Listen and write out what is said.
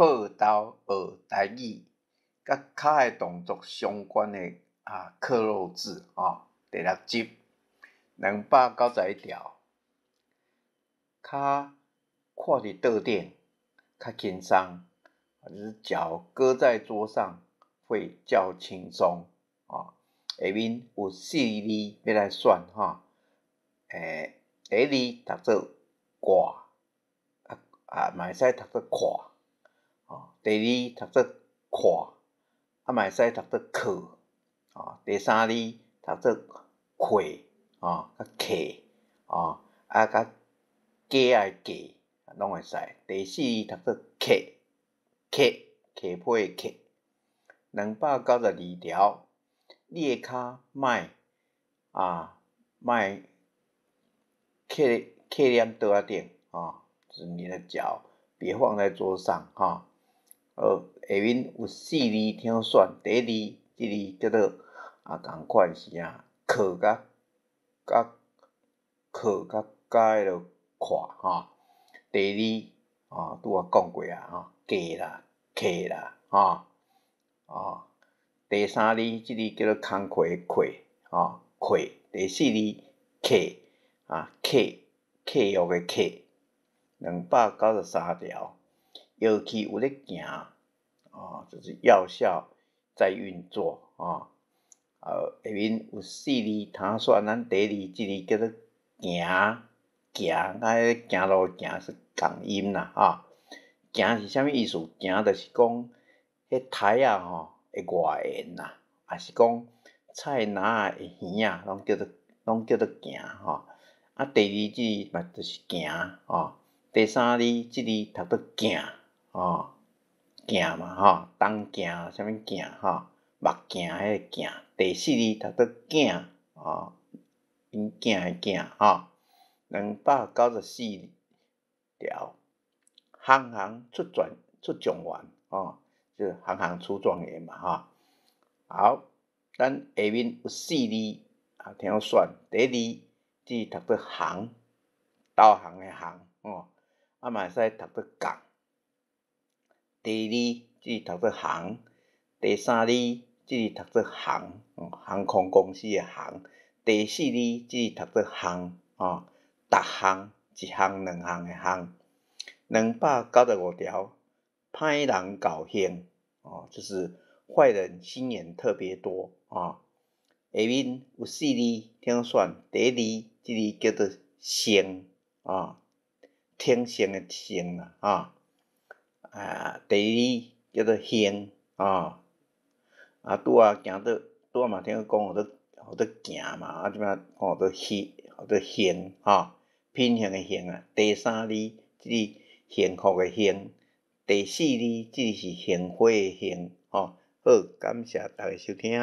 報道學台語，佮跤的動作相關的啊克漏字吼，第六集291條，跤跨佇桌頂較輕鬆，就是腳擱在桌上會較輕鬆啊。下面有四字欲來選吼，第一字讀做掛，啊啊嘛會使讀做跨，吼，第二讀做看，啊嘛會使讀做課，吼，第三字讀做契，吼，佮客，吼，啊佮雞仔的雞攏會使。第四字讀做客，客，客批的客。292條，你的跤莫啊莫徛徛踮桌仔頂，吼，就是你的腳別放在桌上，吼。好，下面有四字通選，第一字，這字叫做啊仝款是啊，課佮佮課佮佮彼个看吼。第二，吼，拄仔講過啊，吼，雞啦，客啦，吼，哦。第三字，這字叫做工課的課，吼，課。第四字，客，啊，客，客約的客。293條，藥氣有咧行，哦，就是藥效在運作，哦。下面有四字通選，咱第一字，這字叫做行，行，佮彼个行路的行是仝音啦，吼。行是啥物意思？行就是講，彼苔仔吼會外延啦，抑是講菜籃仔的耳仔，攏叫做攏叫做行吼。啊，第二字嘛就是行吼。第三字，這字讀做鏡吼，鏡嘛吼，東鏡啥物鏡吼，目鏡彼个鏡。第四字讀做囝吼，𪜶囝的囝吼。294條，行行出狀出狀元吼，就是行行出狀元嘛吼。好，咱下面有四字啊，通選。第一字，這字讀做航，導航的航吼，啊嘛會使讀做共。第二字讀做行，第三字這字讀做航，航空公司的航。第四字這字讀做項，吼，逐項一項兩項的項。295條，歹人厚性，哦，就是壞人心眼特別多啊。下面有四字通選，第一字這字叫做性，啊，天性的性啦，啊，啊，第二叫做興，啊，啊，拄仔行到，拄仔嘛聽講號做號做行嘛，啊，這擺講號做興，號做興，吼，品行的行啊。第三字這字幸福的幸，第四字這字是杏花的杏，吼，好，感謝大家收聽。